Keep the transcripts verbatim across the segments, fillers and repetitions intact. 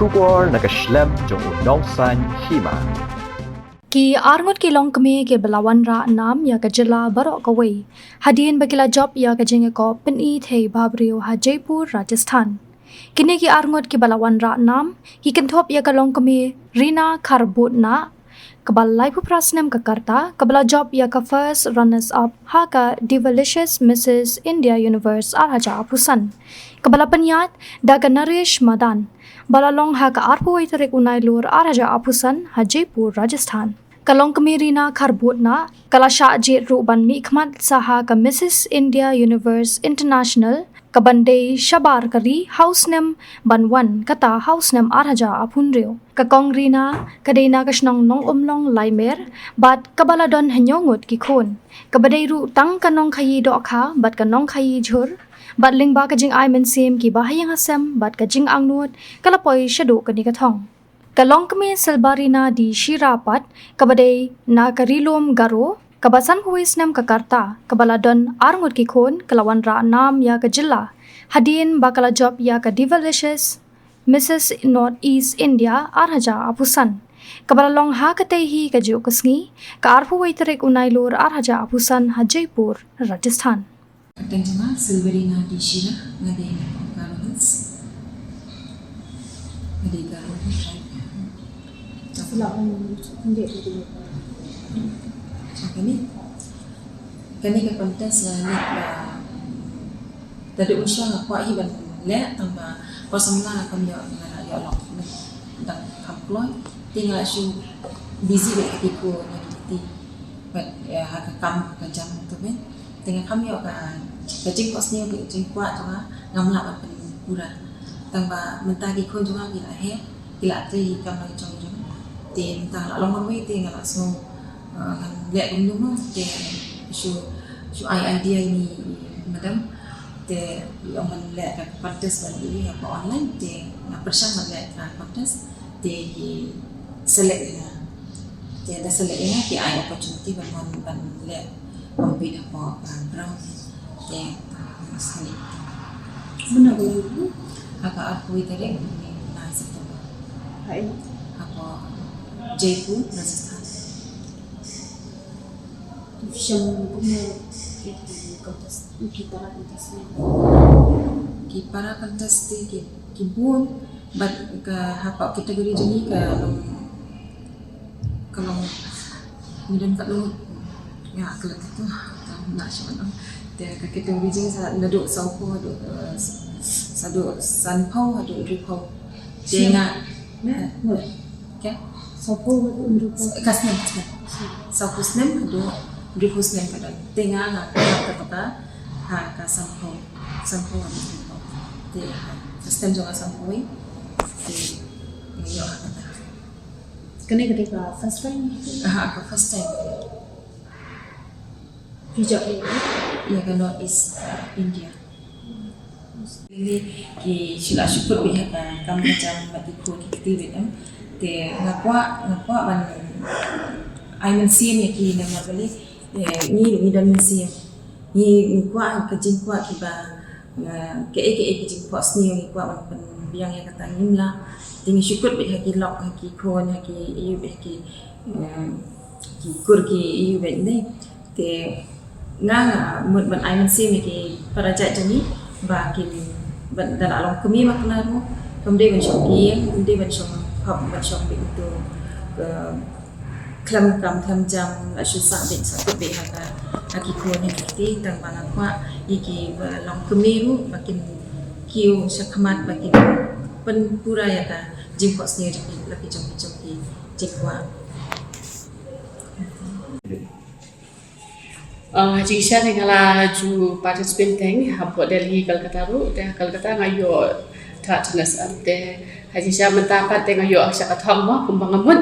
Khubor na ka shlem jong u nongsan hima. Ki arngut ki longkmie kiba la wanrah nam ïa ka jylla baroh kawei hadien ba ki la jop ïa ka jingïakop pyni thei bhabriew ha Jaipur, Rajasthan. Kine ki arngut kiba la wanrah nam ki kynthup ïa ka longkmie Rina Kharbutna, kaba laiphew phra snem ka rta, kaba la jop ïa ka first runners up ha ka Divalicious Missus India Universe ar hajar arphew san, kaba la pynïaid da ka Naresh Madan, ba la long ha ka arphew wei tarik u Nailur ar hajar arphew san ha Jaipur, Rajasthan. Ka longkmie Rina Kharbutna ka la shah jied ruh ban mihkhmat sa ha ka Missus India Universe International, kaban dei shabar ka ri ha u snem ban wan, kata ha u snem ar hajar arphew hynriew. Ka kong Rina ka dei na ka shnong Nongumlong Laimer, bad kaba la don hynñiew ngut ki khun, kaba dei ruh tang ka nongkhaïi dohkha bad ka nongkhaïi jhur, bad lyngba ka jingai mynsiem kiba ha ïing ha sem bad ka jingangnud, ka la poi shaduh kane ka thong. Ka longkmie Silbarina D Shira pat, kaba dei na ka Ri Lum Garo, kaba sanphew wei snem ka rta, kaba la don arngut ki khun, ka la wanrah nam ïa ka jylla hadien ba ka la jop ïa ka Divalicious Missus North East India ar hajar arphew san, kaba la long ha katei hi kajuh ka sngi, ka arphew wei tarik u Nailur ar hajar arphew san ha Jaipur, Rajasthan. Kyrteng jong nga Silverina D Shira, nga dei na Garo Hills. Nga dei Garo Hills tribe. Sila um, hindi, hindi. Kane, kane ka contest nga ngeit ba da dei u sha nga kwah hi ban leh, tang ba ko samla kam ïoh, nga la ïoh lok dang kham kloi. Te nga la shu busy bad ka ki khun, nga ki ti bad, eh, ha ka kam ka jam tu bad. Te nga kham ïoh ka, ka jingkwah sniew, ka jingkwah jong nga ngam lah ban pynpura. Tang ba mynta ki khun jong nga ki la heh, ki la trei kam la jong jong. Te mynta la long marwei te nga la sngew, eh, ngan leh kumno mo, te shu, shu ai idea ïa i madam. Te ong ban leh ka contest ban ïoh ïa ka online, te nga pyrshang ban leh ka contest. Te ki select ïa nga. Te da select ïa nga ki ai opportunity ban wan ban leh compete hapoh, ah, ground. Te, ah, select. Mynno ka ïa u? Ha ka arphew tarik mynno September. Ha ïa? Hapoh Jaipur, Rajasthan. Division kumno ki, ki contest, ki para contest? Ki para contest ki, ki bun, bad ka hapoh category jong ngi ka long, ka long ngi don ka long, ïa, ka long tu, tam na shu ong. Te ka category jong ngi sa naduh sawphew haduh, eh, sa, sa naduh sanphew haduh hynriewphew. Te nga, eh, Ka? Sawphew haduh hynriewphew. Ka snem, ka snem. Sawphew snem haduh hynriewphew snem ka don. Te nga nga, nga ka, ka, ha ka sanphew. Sanphew haduh hynriewphew. Te ha ka snem jong nga sanphew wei. Te nga ïoh ha kata. Kane ka dei ka first time? Ha, ka first time. Phi jop ïa ka North East, uh, India. Lei ki shu la shu kut beit ha ka kam ka jam bad ki khun ki kti beit em. Te nga kwah, nga kwah ban ai mynsiem ïa ki namar balei, eh, ngi ruh ngi don mynsiem. Ngi, ngi kwah ka jingkwah kiba, eh, kaei kaei ka jingphohsniew ngi kwah ban pynbiang ïa kata ngim lah. Te ngi shu kut beit ha ki lok, ha ki khun, ha ki ïa beit ha ki, eh, ki kur ki ïa beit ne. Te nga, nga mut ban ai mynsiem ïa ki para jait jong ngi ba kin, ban da la long kmie ma kynnoh ruh, kam dei ban shong ïing, kam dei ban shong hok, ban shong beit tu, eh, khlem kam khlem jam, la shu sah beit, sah kut beit ha ka, ha ki khun ha ki kti, tang ba nga kwah ïa ki ba long kmie ruh ba kin kiew shakhmat, ba kin pynpura ïa ka jingphohsniew jong ki, la ki jong ki jong ki jingkwah. Ah, jingshisha te nga la ju participate teng hapoh Delhi, Kolkata ruh, te Kolkata nga ïoh third runners up, te ha jingshisha mynta pat te nga ïoh sha ka thong mo kumba nga mut.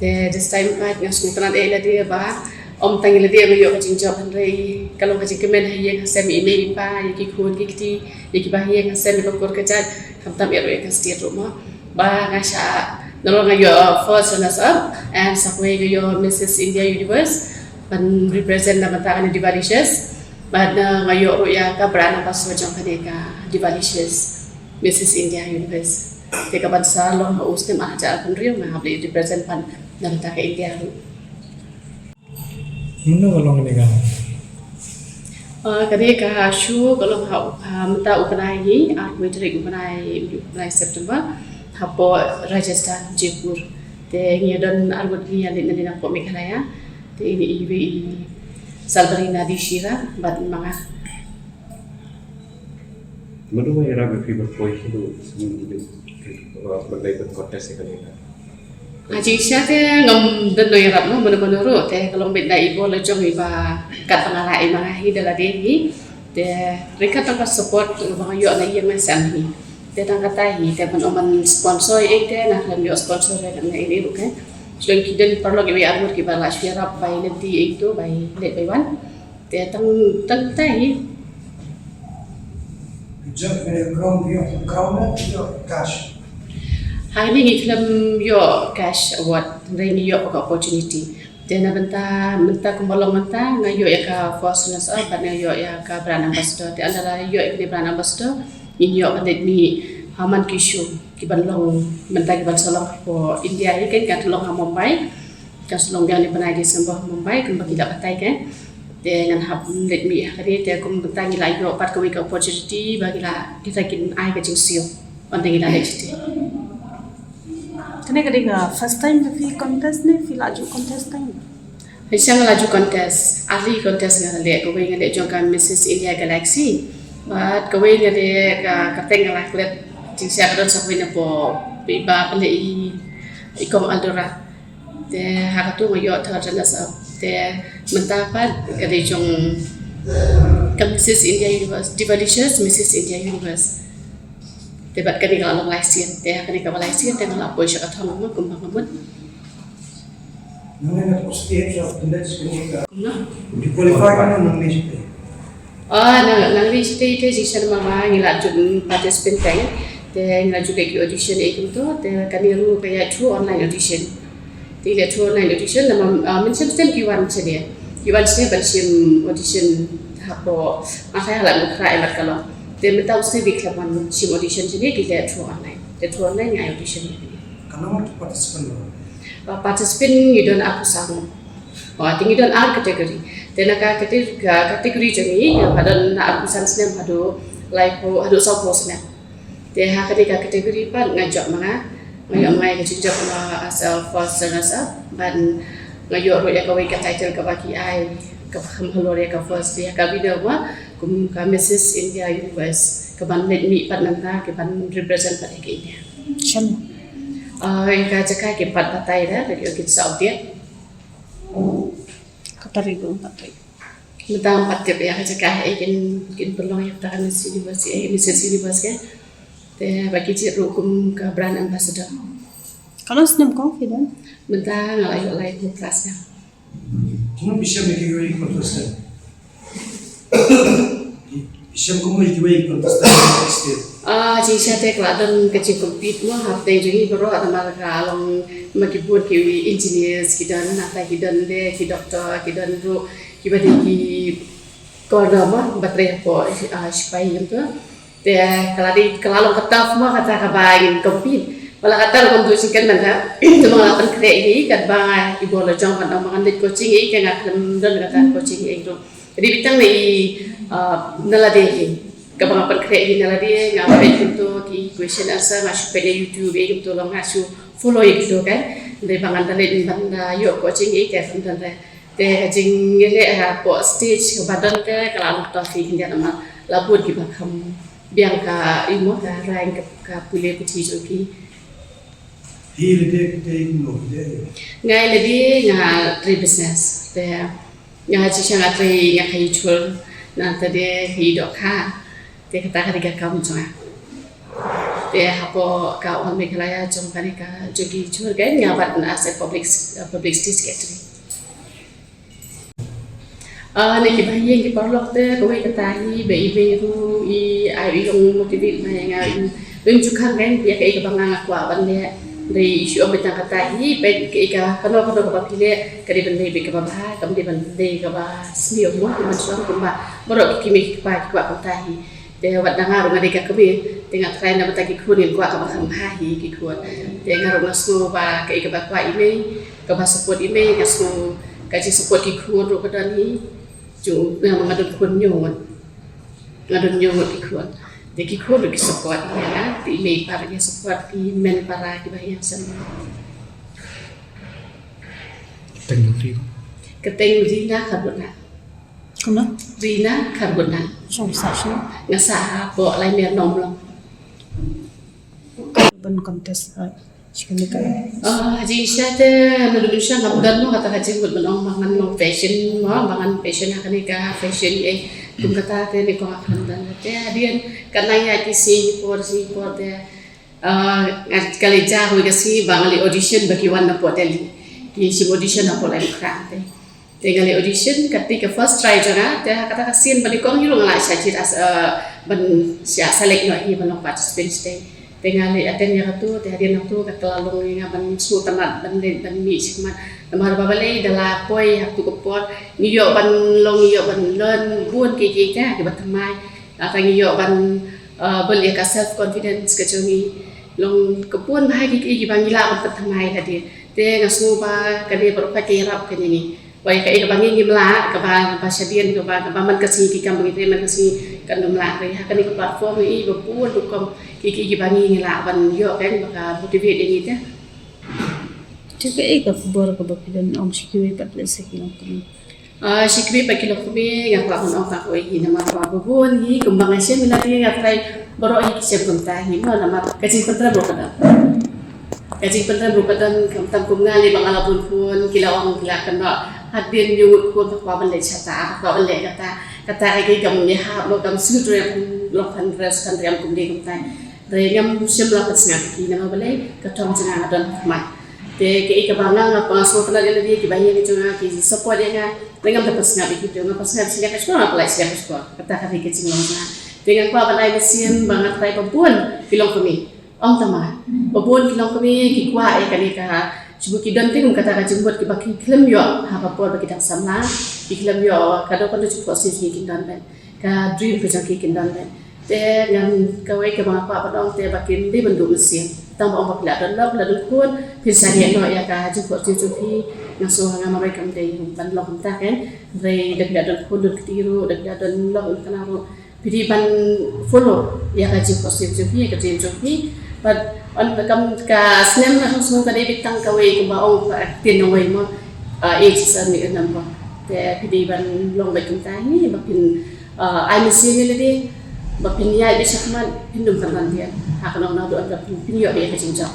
Te this time pat nga sngewtynnat ïa lade ba ym tang ïa lade nga ïoh ka jingjop, hynrei ka long ka jingkmen ha ïing ha sem, i mei i pa, ïa ki khun ki kti, ïa ki ba ha ïing ha sem, ïa ka kur ka jait, khamtam ïa ruh ïa ka state ruh mo. Ba nga shah, nalor nga ïoh first runners up, and sa kawei nga ïoh Missus India Universe ban represent na bynta kane Divalicious. Bad, uh, nga ïoh ruh ïa ka brand ambassador jong kane ka Divalicious, Missus India Universe. Te ka ban sa long ha u snem ar hajar arphew hynriew nga hap leit represent pat na bynta ka India ruh. Mano ka long kane ka? Ah, kane ka show ka long ha, ha mynta u bnai hi, arphew tarik u bnai, u bnai September, hapoh Rajasthan, Jaipur. Te ngi don arngut ngi ïa leit na liang hapoh Meghalaya. Te ini iwei i Salbari Nadi Shira bad ma nga. Mano ba ïarap ïa phi ban poi sha u snem u dei ban dei ban contest ïa kane ka? Ha jingshisha te ngam don nongïarap mo mano mano ruh, te ka long beit da i bor la jong i ba kat ba nga lah i ma nga hi da lade hi. Te ryngkat tang ka support ba nga ïoh na ïing na sem hi. Te tang kata hi te ban ong ban sponsor ïa i te nga khlem ïoh sponsor ïa nga ïa i ruh ke. Sdang ki don paralok iwei arngut ki ba lah shu ïarap bai lynti ïa i tu bai leit bai wan. Te tang, tang kata hi. Jump in a ground, you have to ground it, you have cash. Hangne ngi khlem ïoh cash award, hynrei ngi ïoh ka opportunity. Te na bynta, mynta kumba long mynta, nga ïoh ïa ka first runners up, bad nga ïoh ïa ka brand ambassador. Te ynda la ïoh ïa ka brand ambassador, ngin ïoh ban leit mih ha man ki show, ki ban long, mynta ki ban sa long hapoh India hi kan, kan long ha Mumbai. Kan sa long biang ni bnai December Mumbai, kumba ki la batai kan. Te ngan hap leit mih ha kane, te kumta ngi la ïoh pat kawei ka opportunity ba ngi la, kita kin ai ka jingsiew. Ynda ngi la leit shatei. Kane ka dei ka first time ba phi contest ne phi la ju contest time? Phi sha nga la ju contest, early contest nga la leh, kawei nga leh jong ka Missus India Galaxy. Bad kawei nga leh ka, ka teng nga la klet, jingshisha ka don sa kawei na po, ba pynleh i, i Kong Aldora. Te ha katu nga ïoh third runners up. Te mynta pat ka dei jong ka Missus India Universe, Divalicious Missus India Universe. Te bad kane ka la long lai sien, te ha kane kaba lai sien te nga la poi sha ka thong mo kumba nga mut. Nangne na stage of the next kane ka. Kumno? Di qualify ka nangne stage. Ah, nang, nangne stage te jingshisha namar ba ngi la ju participant teng. Te ngi la ju leh ki audition ïa kumto, te kane ruh ka ïa through online audition. Te ïa through online audition namar, ah, mynshem stem ki wan shane. Ki wan shane ban shim audition hapoh, ah, ha la Nongkhrah ïa mat ka long. Te mynta u snem ki khlem wan shim audition shane ki leh through online. Te through online ngi ai audition. Katno ngut participant? Ah, participant ngi don arphew saw ngut. Oh, te ngi don ar category. Te na ka cate-, ka category jong ngi, ngi don na arphew san snem haduh laiphew, haduh sawphew snem. Te ha kane ka category pat nga jop ma nga, nga ïoh ma nga ïa ka jingjop ma as a first runners up, bad nga ïoh ruh ïa kawei ka title kaba ki ai, kaba kham halor ïa ka first, ïa ka winner ma, kum ka Missus India Universe, kaban leit mih pat nangta, kaban represent pat ïa ka India. Shen? Ah, ïa ka jaka ki pat batai da, ki, ki sa update. Ka tarik ruh pat tarik. Mynta ngam pat tip ïa ka jaka, eh, kin, kin pynlong ïa kata ka Miss Universe, eh, Missus Universe ka. Te ba ki jied ruh kum ka brand ambassador. Katno snem kong phi don? Mynta nga la ïoh laiphew phra snem. Kumno phi shem ïa kiwei ki contestant? Phi shem kumno ïa kiwei ki contestant next year? Ah, jingshisha te ka la don ka jingcompete mo, hapdeng jong ngi baroh, namar ka long ma ki bun ki engineers, ki don nangta, ki don de, ki doctor, ki don ruh kiba dei ki kordor mo ba trei hapoh, ah, shipai ïa kumto. Te ka la dei, ka la long ka tough mo kata kaba ngin compete. Ba la katta ruh kam duh jingkyrmen, te ma nga la pynkhreh hi katba i bor la jong, ban ong ba ngan leit coaching hi, te nga khlem don kata coaching hi ruh. Ka dei beit tang na i, ah, na lade hi. Kaba nga pynkhreh hi na lade, nga peit kumto ki question answer, nga shu peit na YouTube hi kumto, long nga shu follow hi kumto kan. Dei ba ngan da leit ban da ïoh coaching hi, te khlem don re. Te ka jingïaleh hapoh stage kaba don te ka la long tough hi khyndiat namar la bun kiba kham biang ka, imo, ka rank, ka, ka pule puthi jong ki. Hi lade te imo lade? Nga lade nga trei business. Te nga jingshisha nga trei, nga khaïi jhur, nangta de khaïi dohkha. Te kata ka dei ka kam jong nga. Te hapoh ka All Meghalaya jong kane ka jong ki jhur kan nga bat as a public, publicity secretary. Ah, na kiba ha ïing ki paralok te kawei kata hi ba i mei ruh i ai, i long motivate ma nga, i long jukhan kan ïa kaei kaba nga nga kwah ban leh. Dei i shu ong beit tang kata hi, peit kaei ka, kano kano kaba phi leh ka dei ban dei beit kaba bha, kam dei ban dei kaba sniew mo, kumba shu ong kumba baroh ki kmie ki kpa ki kwah kumta hi. Te wat da nga ruh nga dei ka kmie, Te nga trai na bynta ki khun, ngin kwah kaba kham bha hi ki khun. Te nga ruh nga sngew ba kaei kaba kwah i mei, kaba support i mei, nga sngew ka jingsupport ki khun ruh ka don hi. Jong nga, nga don khun hynñiew ngut. Nga don hynñiew ngut ki khun. Te ki khun ruh ki support ïa nga, te i mei pat ruh i support, ki hynmen para kiba ïeng sha nga. Kyrteng Rina Kharbutnang. Kumno? Rina Kharbutnang. Song sa shu. Nga sah hapoh Laimian Nonglong. Ban contest, uh, shi kane ka. Ah, jingshisha te, naduh mynshuwa ngam don mo kata ka jingmut ban ong ba ngan long fashion mo, ba ngan fashion ha kane ka fashion, eh, kum kata te ne ko ngam don. Te hadien ka nang ïa ki sngi por, sngi por te, ah, nga, ka leit jia kawei ka sngi ba nga leit audition ba ki wan na pdeng Delhi. Ki shim audition na pdeng Laiphew Khrang te. Te nga leit audition, kata ka first try jong nga, te ha kata ka sien ba nyngkong hi ruh nga la shah jied, ah, ban shah select noh hi ban long participant sha te. Te nga leit attend ïa katu, te hadien katu kata la long ïa nga ban sngewtynnat ban leit ban mih shakhmat. Namar ba balei da la poi ha katu ka por, ngi ïoh ban long, ngi ïoh ban learn bun kiei kiei kiba thymmai. Lada ngi ïoh ban, ah, build ïa ka self confidence ka jong ngi. Long ka bun bha kiei kiei kiba ngi lah ban pynthymmai hadien. Te nga sngew ba kane baroh ka ïarap ka ïa ngi. Wei kaei kaba ngi ngim lah, kaba, kaba shadien, kaba, kaba man ka sngi ki kam ba ngi trei, man ka sngi kan ym lah. Te ha kane ka platform ngi i ba bun rukom kiei kiei kiba ngi, ngi lah ban ïoh kan ba ka motivate ïa ngi te. Te kaei ka khubor kaba phi don ong sha kiwei pat lehse ki longkmie? Ah, sha kiwei pat ki longkmie nga kwah ban ong tang kawei hi, namar ba bun hi kumba nga shem ïa lade, nga trai baroh hi ki shem kumta hi mo, namar ka jingpyntrem ruh ka don. Ka jingpyntrem ruh ka don, khamtam kum nga lei ba nga la bun khun, ki la ong, ki la kynnoh, hadien hynñiew ngut khun ka kwah ban leh shata, ka kwah ban leh kata, kata ka dei kam ïahap mo, kam suit ruh ïa phi, long phan dress phan riam kumne kumtai. Hynrei ngam shym la pynsngap ïa ki, namar balei, ka thong jong nga nga don ha khmat. Te kaei kaba nga, nga pynsngewtynnat ïa lade kiba ïeng jong nga, ki support ïa nga, hynrei ngam da pynsngap ïa ki, te nga pynsngap sha ka shkor, nga pynlait sha ka shkor. Kata ka dei ka jinglong jong nga. Te nga kwah ban ai mynsiem ba nga trai ba bun ki longkmie. Ong tang ma, ba bun ki longkmie ki kwah ïa kane ka, shu ki don te kum kata ka jingmut kiba ki khlem ïoh ha ka por ba ki dang samla, ki khlem ïoh, ka dei ka dei jingphohsniew jong ki kin don ban, ka dream ka jong ki kin don ban. Te ngan kawei kaba nga kwah ban ong te ba kin dei ban duh mynsiem. Tang ba ong ba phi la don lok, phi la don khun, phin sa leh noh ïa ka jingphohsniew jong phi, nga sngew ha nga marwei kam dei ban long kumta kan. Hynrei da phi la don khun, don kti ruh, da phi la don lok, don khynnah ruh, phi dei ban follow ïa ka jingphohsniew jong phi, ïa ka dream jong phi. Bad ong kam ka snem nga sngew ka dei beit tang kawei kumba ong ka ktien nongwei mo, ah, age is only a number. Te phi dei ban long beit kumta hi ba phin, ah, ai mynsiem ïa lade ba phin ïaid beit shakhmat, phin ym kynran biang. Ha ka nongnong duh ka phin, phin ïoh beit ïa ka jingjop.